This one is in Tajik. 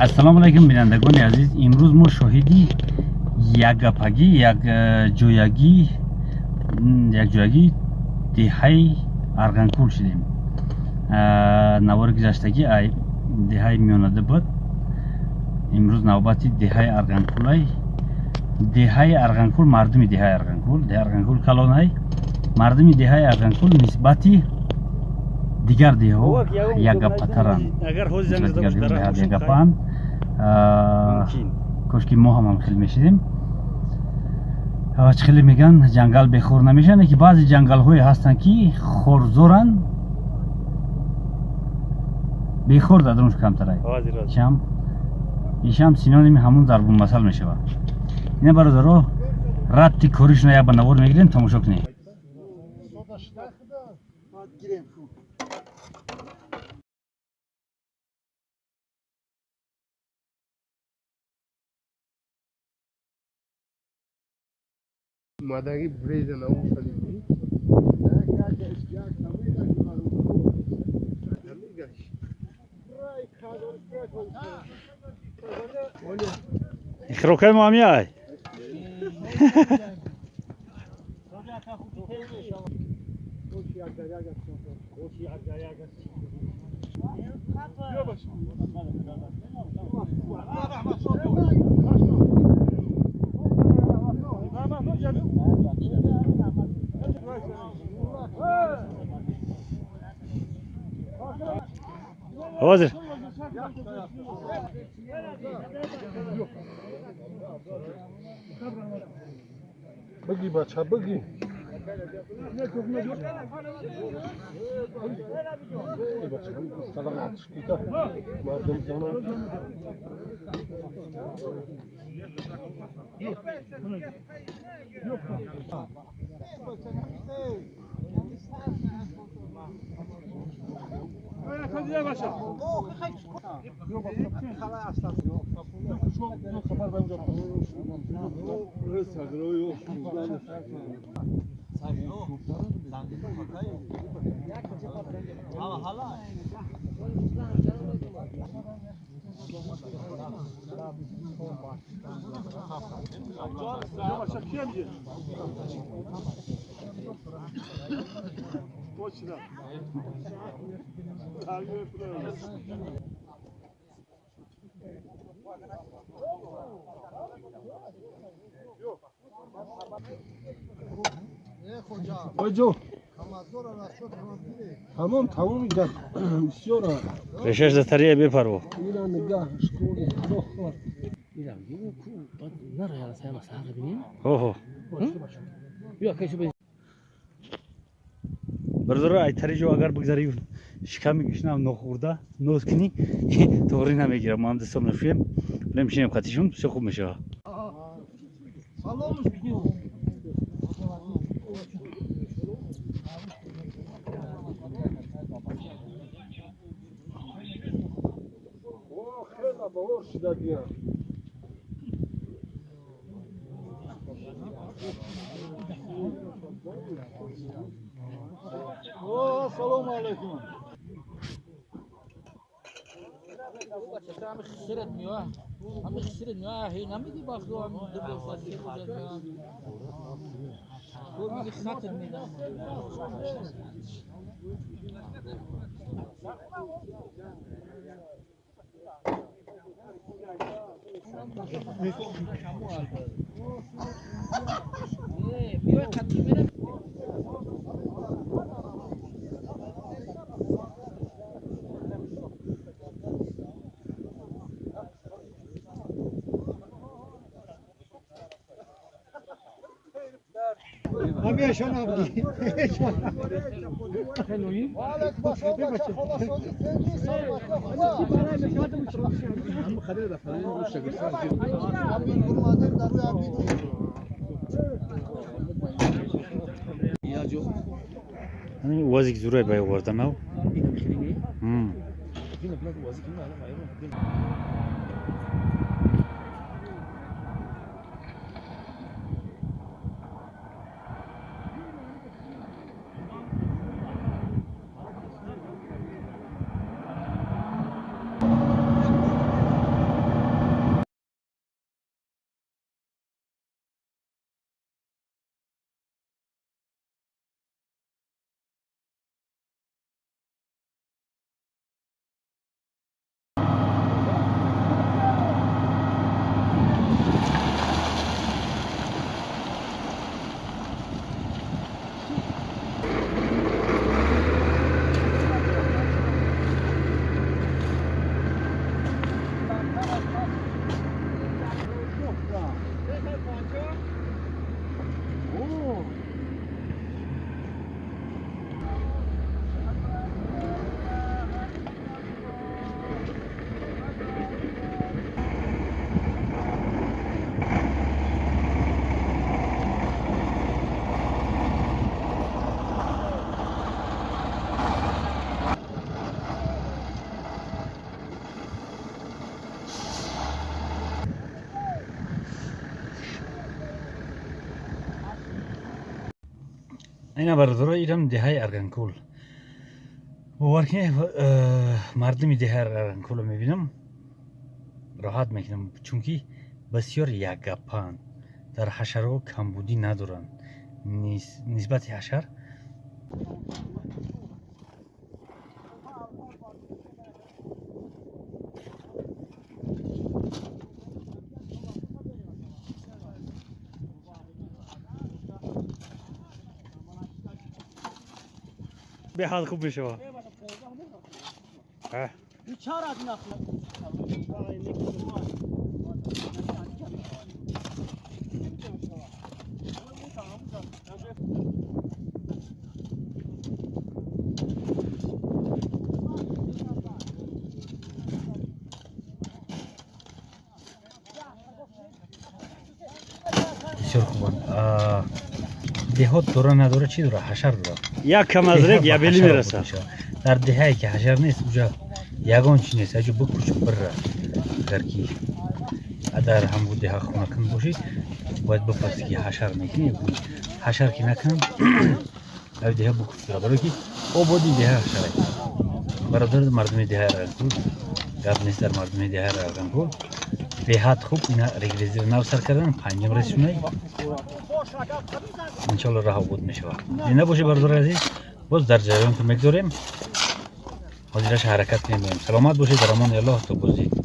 Ассалому алайкум, бинандагони азиз. Имрӯз мо шоҳиди якгапагӣ, якҷоягӣ, якҷоягӣ деҳаи Арғанкул шудем. Навори гузаштагӣ ай деҳаи Миёнада буд. Имрӯз навбати деҳаи Арғанкулай. Деҳаи Арғанкул, мардуми деҳаи Арғанкул, деҳаи Арғанкул калонай. Мардуми деҳаи Арғанкул нисбати дигар деҳҳо якгапатаранд, якгапаанд. Кошки мо ҳам хел мешидем. Чӣ хеле мегӯянд, ҷангал бехор намешаванд, ки баъзе ҷангалҳое ҳастанд, ки хорзоранд, бехор дар дунуш камтарай. Ишам синоними ҳамун зарбулмасал мешавад. Ина, бародаро, радти коришона як ба навор мегирем, тамошо кунед. Мадаги бреза наушали. Хирокаи мо ҳамияй. Ҳозир. Бигӣ, бача, бигӣ. Мардум зона. Оҷо. Тамом, тамоми гап бисёра. Решаш за тария бепарво. Ира нигоҳ школи худо хор. Охо. Бародаро, ай тари ҷо агар бигзари, шиками гишнам нохӯрда ноз кунӣ, тоғрӣ намегирам. Мо ҳам дастом нашӯем, бирем шинем қатишон, бисёр хуб мешавад. О, хела баҳор шидагия. О, ассалому алайкум. Вазик зурай бай оварданав. Ина, бародаро, ирам деҳаи Арганкул. Бовар кунед, мардуми деҳаи Арганкулро мебинам, роҳат мекунам, чунки бисёр якгаппаанд, дар ҳашарҳо камбудӣ надоранд нисбати ҳашар. Беҳад хуб мешавад. Бисёр хубанд. Деҳот дора, надора, чӣ дора? Ҳашар дора. Як кам аз рег ябели мерасад. Дар деҳае ки ҳашар нест, уҷа ягон чи нест. Аҷо бикуш, бирра. Агар ки дар ҳамбу деҳа хонакун бошӣ, бояд бипарсӣ, ки ҳашар мекунӣ. Ҳашар ки накунам, ав деҳа бикуш бира, барое ки ободи деҳа ҳашарай. Бародар, мардуми деҳаи Арганкул гап нест. Дар мардуми деҳаи Арганкул беҳад хуб. Ина регрезиро нав сар кардан, панҷум ресунай. Иншалло, раҳ обод мешавад. Зинда бошед, бародари азиз. Боз дар ҷараёнтон мегузорем. Ҳозираша ҳаракат кунем. Саломат бошед, дар амони Аллоҳ, то боздид.